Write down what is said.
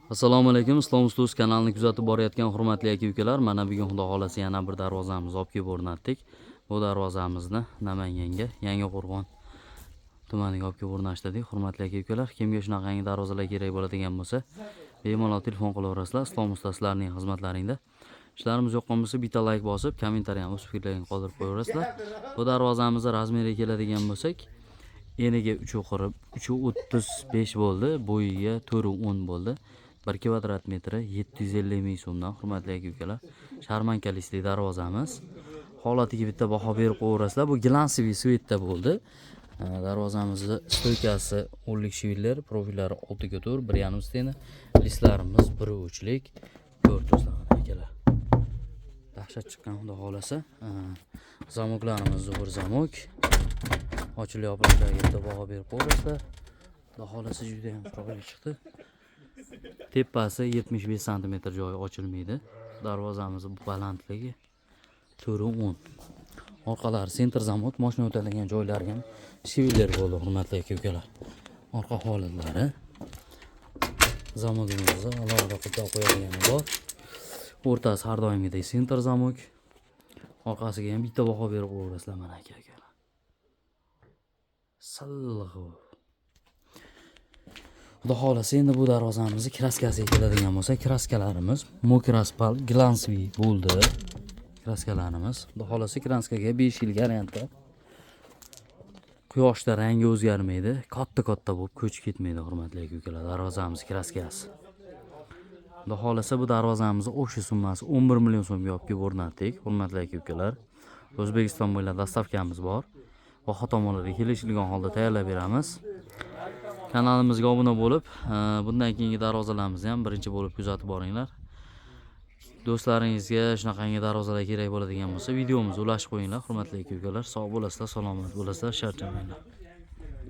Assalomu alaykum, Islom Ustuz kanalini kuzatib borayotgan hurmatli aka ukalar. Mana bugun, Xudo xohlasa, yana bir darvozamizni olib kelib o'rnatdik. Bu darvozamizni Namanganga, Yangiqo'rg'on tumaniga olib kelib o'rnashtirdik. Hurmatli aka ukalar, kimga shunaqangi darvozalar kerak bo'ladigan bo'lsa, bemalol telefon qilaverasizlar. Islom usta sizlarning xizmatlaringda. Ishlarimiz yoqqan bo'lsa, bitta layk bosib, kommentariy ham o'z fikrlaringizni qoldirib qo'yaverasizlar. Bu darvozamizni razmeriga keladigan bo'lsak, eniga 3,40, 3,35 bo'ldi, bo'yiga 4,10 bo'ldi. 1 kvadrat metri 750 ming so'mdan, hurmatli aka ukalar. Шарманка listli darvozamiz. Holatiga bitta baho berib qo'yaverasizlar. Bu глянцевый цвет da bo'ldi. Darvozamizni стойка si 10lik швеллер, profillari 6 ga 4, 1,5 стена, listlarimiz 1,3lik. Ko'rdingizlar, akalar. Dahshat chiqqan, Xudo xohlasa. Zamoklarimiz zo'r zamok. Ochilib yopilishlariga bitta baho berib qo'yaverasizlar. Xudo xohlasa, juda ham chiroyli chiqdi. Tepasi 75 santimetr joyi ochilmaydi. Darvozamiz balandligi 4,10. Orqalari центр замок, mashina o'tadigan joylari ham швеллер bo'ldi, hurmatli aka ukalar. Orqa holatlari. Zamogimizni alohida qilib qo'yadigani bor. O'rtasi har doimgidek центр замок. Orqasiga ham bitta baho berib qo'yaverasizlar, mana, aka ukalar. Silliq. Xudo xohlasa, endi bu darvozamizni краска siga keladigan bo'lsak, краска larimiz мокрый глянцевый bo'ldi. Краска larimiz. Xudo xohlasa, краска ga 5 yil garantiya. Quyoshda rangi o'zgarmaydi, katta-katta bo'lib ko'chib ketmaydi, hurmatli aka ukalar, darvozamiz краска si. Xudo xohlasa, bu darvozamizni общий summasi 11 million so'mga olib kelib o'rnatdik, hurmatli aka ukalar. O'zbekiston bo'ylab доставка miz bor. Baho tomonlarga kelishilgan holda tayyorlab beramiz. Kanalimizga obuna bo'lib, bundan keyingi darvozalarimizni ham birinchi bo'lib kuzatib boringlar. Do'stlaringizga shunaqangi darvozalar kerak bo'ladigan bo'lsa, videomizni ulashib qo'yinglar, hurmatli aka ukalar. Sog' bo'lasizlar, salomat bo'lasizlar, charchamanglar.